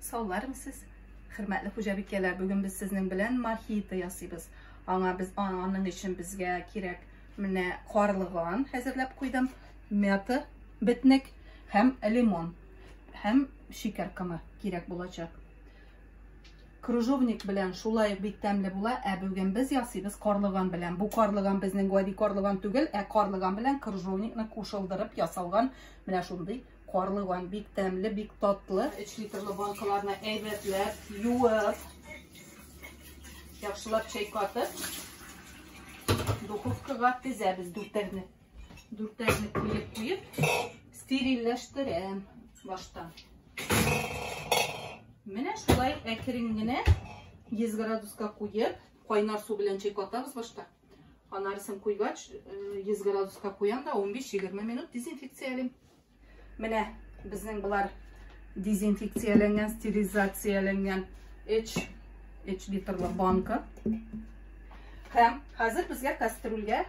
Саулармысыз? Хөрмәтле хуҗабикәләр, бүген без сезнең белән мохито ясыйбыз. Аңа без аның өчен безгә кирәк менә карлыган әзерләп куйдым, мята, бетнек һәм лимон һәм шикәр комы кирәк булачак. Крыжовник белән шулай ук бик тәмле була, ә бүген без ясыйбыз карлыган белән. Бу карлыган безнең гади карлыган түгел, ә карлыган белән крыжовникны кушылдырып ясалган менә шундый карлыган. Бик тәмле, бик татлы. 3 литрлы банкаларны әйбәтләп юып, яхшылап чайкатып, духовкага тезәбез дүртәрне. Дүртәрне куеп-куеп, стерильләштерәм башта. Менә шулай әкрен генә 100 градуска куеп, кайнар су белән чайкатабыз башта. Анарысын куйгач, 100 градуска куям да 15-20 минут дезинфекциялим. Менә безнең болар дезинфекцияләнгән, стерилизацияләнгән 3 литрлы банка. Һәм хәзер безгә кастрюльгә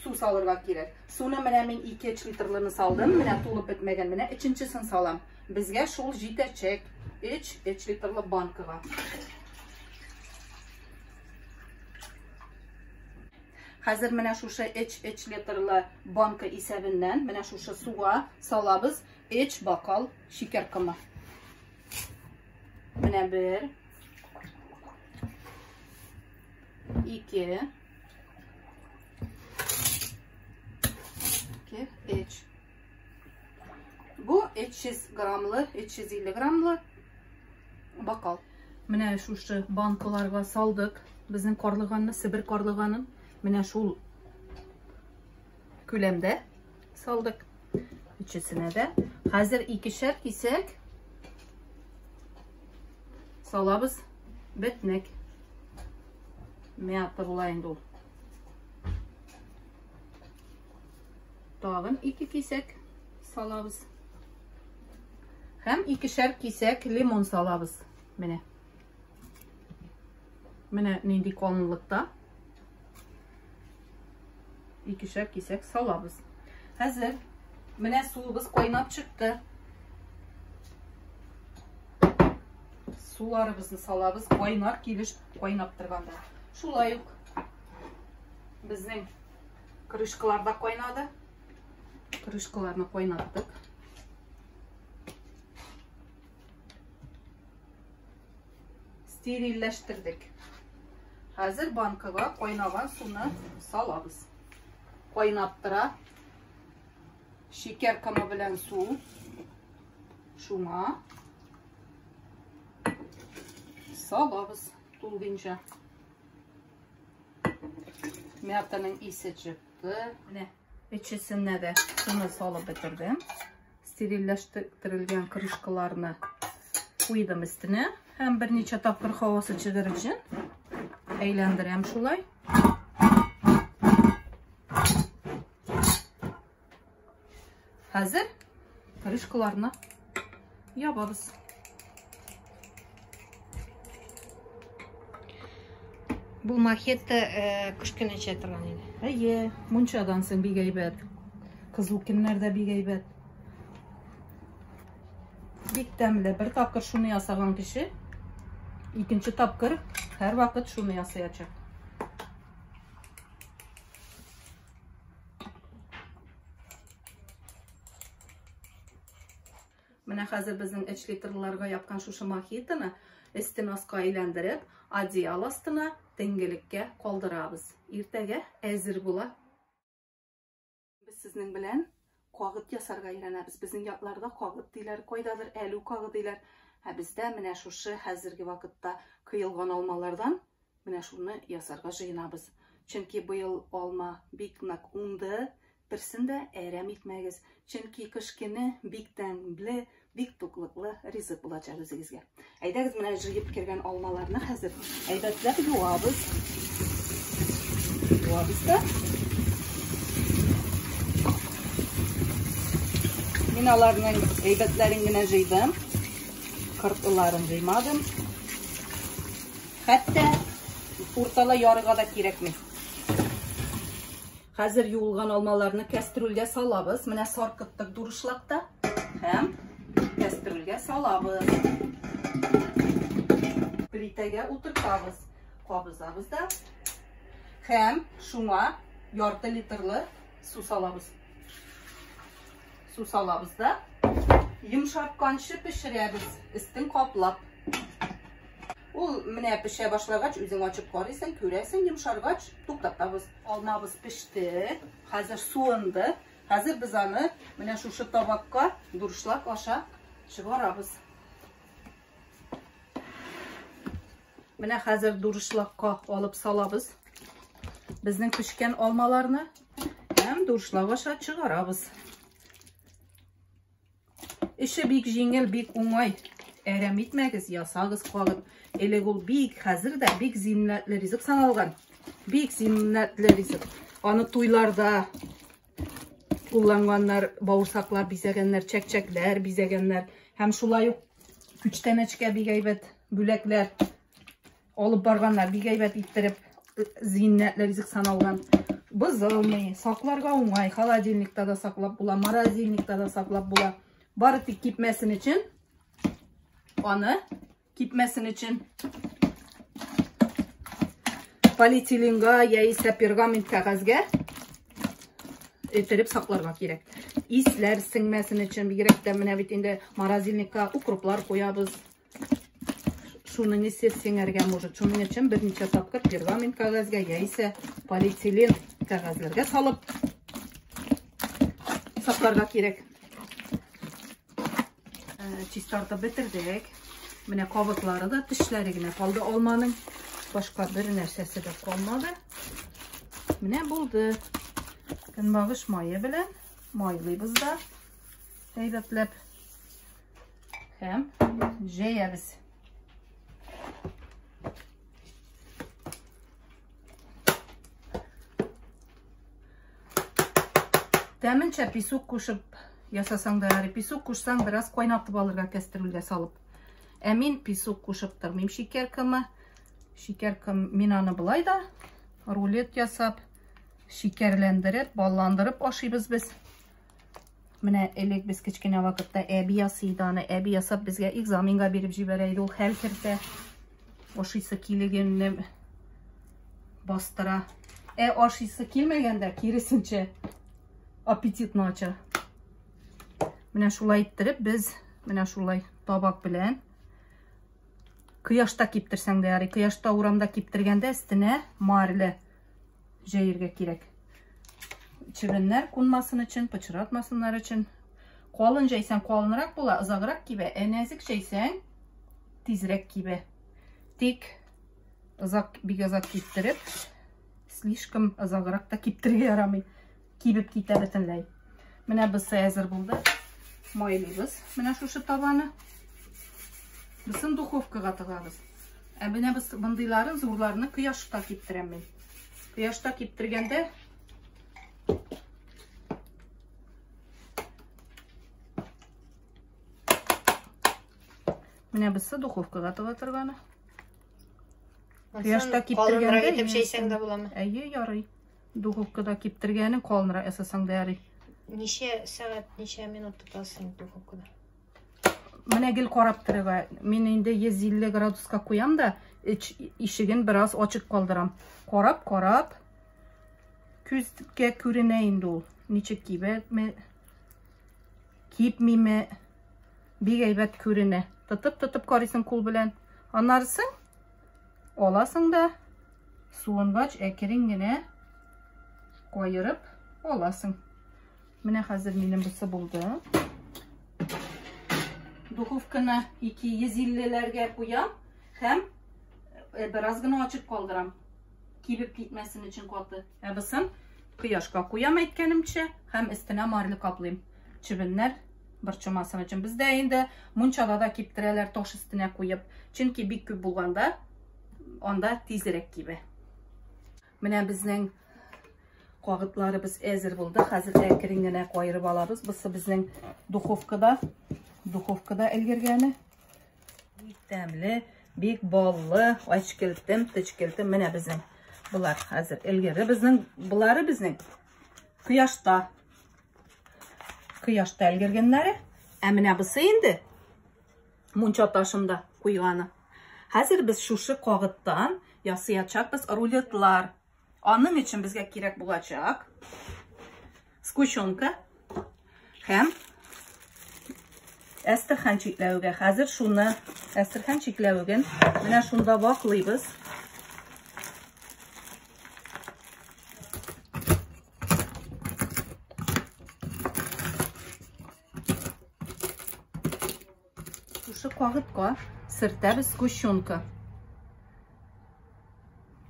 су салырга кирәк. Суны менә мин 2-3 литрлыны салдым, менә тулып бетмәгән, менә өченчесен салам. Безгә шул җитәчәк 3-3 литрлы банкага. Хәзер менә шушы 3-3 литрлы банка исәбеннән менә шушы суга салабыз 3 бокал шикәр комы. Менә бер, ике, 2, 3. Бу 300 граммлы, 350 граммлы бокал. Менә шушы банкаларга салдык безнең карлыганны, Себер карлыганын. Менә шул күләмдә салдык. Өчесенә дә. Хәзер икешәр кисәк салабыз бетнек. Мята була инде ул. Тагын ике кисәк салабыз. Һәм икешәр кисәк лимон салабыз. Менә. Менә нинди калынлыкта икешәр кисәк салабыз. Хәзер менә суыбыз кайнап чыкты. Суларыбызны салабыз кайнар килеш кайнап торганда. Шулай ук безнең крышкалар да кайнады. Крышкаларны кайнаттык. Стерильләштердек. Хәзер банкага кайнаган суны салабыз. Кайнап тора. Шикәр комы белән су. Шуңа салабыз тулгынча. Мятаның исе чыкты. Менә өчесенә дә суны салып бетердем. Стерильләштерелгән крышкаларны куйдым өстенә һәм берничә тапкыр һавасы чыгыр өчен әйләндерәм шулай. Хәзер крышкаларны ябабыз. Бу мохито кыш көне эчә торган иде. Әйе, мунчадан соң бик әйбәт. Кызу көннәрдә бик әйбәт. Бик тәмле. Бер тапкыр шуны ясаган кеше икенче тапкыр һәрвакыт шуны ясаячак. Менә хәзер безнең 3 литрларга япкан шушы мохитоны өстен аска әйләндереп, одеял астына төнгелеккә калдырабыз. Иртәгә әзер була. Без сезнең белән кагыт ясарга өйрәнәбез. Безнең якларда кагыт диләр, кайдадыр әлү кагы диләр. Ә бездә менә шушы хәзерге вакытта кыелган алмалардан менә шуны ясарга җыенабыз. Чөнки быел алма бик нык уңды. Берсен дә әрәм итмәгез. Чөнки кыш көне бик тәмле, бик туклыклы ризык булачак үзегезгә. Әйдәгез, менә җыеп кергән алмаларны хәзер әйбәтләп юабыз. Юабыз да. Мин аларның әйбәтләрен генә җыйдым. Кыртларын җыймадым. Хәтта урталай ярыга да кирәкми. Хәзер юылган алмаларны кәстрүлгә салабыз. Менә саркыттык дурышлакта һәм Кәстрүлгә салабыз. Плитәгә утыртабыз. Кабызабыз да. Һәм шуңа ярты литрлы су салабыз. Су салабыз да. Йомшартканчы пешерәбез, өстен каплап. Ул менә пешә башлагач, үзең ачып карыйсың, күрәсең, йомшаргач туктатабыз. Алмабыз пеште, хәзер суынды. Хәзер без аны менә шушы табакка дуршлаг аша чыгарабыз. Менә хәзер дуршлагка алып салабыз безнең пешкән алмаларны һәм дуршлаг аша чыгарабыз. Эше бик җиңел, бик уңай. Әрәм итмәгез, ясагыз кагып. Элек ул бик, хәзер дә бик зиннәтле ризык саналган. Бик зиннәтле ризык. Аны туйларда кулланганнар, бавырсаклар бизәгәннәр, чәкчәкләр бизәгәннәр. Һәм шулай ук күчтәнәчкә бик әйбәт бүләкләр алып барганнар, бик әйбәт иттереп зиннәтле ризык саналган. Бозылмый, сакларга уңай, холодильникта да саклап була, морозильникта да саклап була. Бары тик кипмәсен өчен, аны кипмәсен өчен полиэтиленга яисә пергамент кәгазьгә иттереп сакларга кирәк. Исләр сеңмәсен өчен, бигрәк тә менә бит инде морозильникка укроплар куябыз. Шуның исе сеңәргә может. Шуның өчен берничә тапкыр пергамент кәгазьгә яисә полиэтилен кәгазьләргә салып сакларга кирәк. Чистартып бетердек. Менә кабыклары да, тешләре генә калды алманың. Башка бер нәрсәсе дә калмады. Менә булды. Көнбагыш мае белән майлыйбыз да әйбәтләп. Һәм җәябез. Тәменчә песок кушып ясасаң да ярый. Песок кушсаң, бераз кайнатып алырга кәстрүлгә салып. Ә мин песок кушып тормыйм шикәр комы. Шикәр ком мин аны былай да рулет ясап, шикәрләндереп, балландырып ашыйбыз без. Менә элек без кечкенә вакытта әби ясый иде аны. Әби ясап безгә экзаменга биреп җибәрә иде. Ул хәл кертә. Ашыйсы килгәнне бастыра. Ә ашыйсы килмәгәндә, киресенчә, аппетитны ача. Менә шулай иттереп без менә шулай табак белән кояшта киптерсәң дә ярый. Кояшта урамда киптергәндә өстенә марля җәергә кирәк. Чебеннәр кунмасын өчен, пычратмасыннар өчен. Калын җәйсәң калынрак була, озаграк кибә. Ә нәзек җәйсәң тизрәк кибә. Тик озак, бик озак киптереп, слишком озаграк та киптерергә ярамый. Кибеп китә бөтенләй. Менә бусы әзер булды. Майлыйбыз менә шушы табаны. Бусын духовкага тыгабыз. Ә менә без мондыйларын, зурларны кояшта киптерәм мин. Кояшта киптергәндә менә бусы духовкага тыга торганы. Кояшта Калынрак киптергәндә итеп җәйсәң дә буламы? Әйе, ярый. Духовкада киптергәнен калынрак ясасаң да ярый. Ничә сәгать, ничә минут тотасың духовкада? Менә гел карап торырга. Мин инде 150 градуска куям да, эч ишеген бераз ачык калдырам. Карап, карап, күзгә күренә инде ул. Ничек кибәме, кипмиме, бик әйбәт күренә. Тотып-тотып карыйсың кул белән. Аннарысын аласың да, суынгач әкрен генә каерып аласың. Менә хәзер минем бусы булды. Духовканы 250-ләргә куям һәм бераз гына ачык калдырам. Кибеп китмәсен өчен каты. Ә бусын кояшка куям әйткәнемчә һәм өстенә марля каплыйм. Чебеннәр борчымасын өчен. Бездә инде мунчада да киптерәләр таш өстенә куеп. Чөнки бик күп булганда анда тизрәк кибә. Менә безнең кагытларыбыз әзер булды. Хәзер әкрен генә каерып алабыз. Бусы безнең духовкада өлгергәне. Бик тәмле, бик баллы, ачкелтем, тычкелтем. Менә безнең булар хәзер өлгерде. Безнең булары безнең кояшта. Кояшта өлгергәннәре. Ә менә бусы инде Мунча ташында куйганы. Хәзер без шушы кагыттан ясаячакбыз рулетлар. Аның өчен безгә кирәк булачак сгущенка һәм әстерхан чикләвеге. Хәзер шуны әстерхан чикләвеген менә шунда ваклыйбыз. Шушы кагытка сертәбез сгущенка.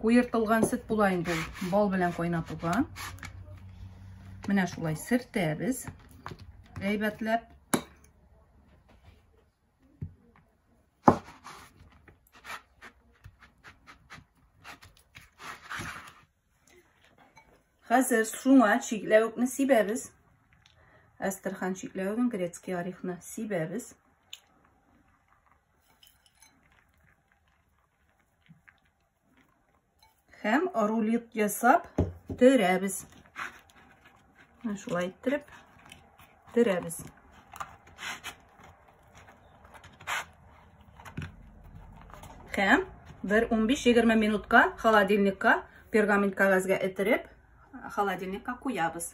Куертылган сөт була инде ул, бал белән кайнатылган. Менә шулай сертәбез. Әйбәтләп. Хәзер шуңа чикләвекне сибәбез. Әстерхан чикләвеген, грецкий орехны сибәбез. Һәм рулет ясап төрәбез. Менә шулай иттереп төрәбез. Һәм бер 15-20 минутка холодильникка пергамент кәгазьгә этереп, холодильникка куябыз.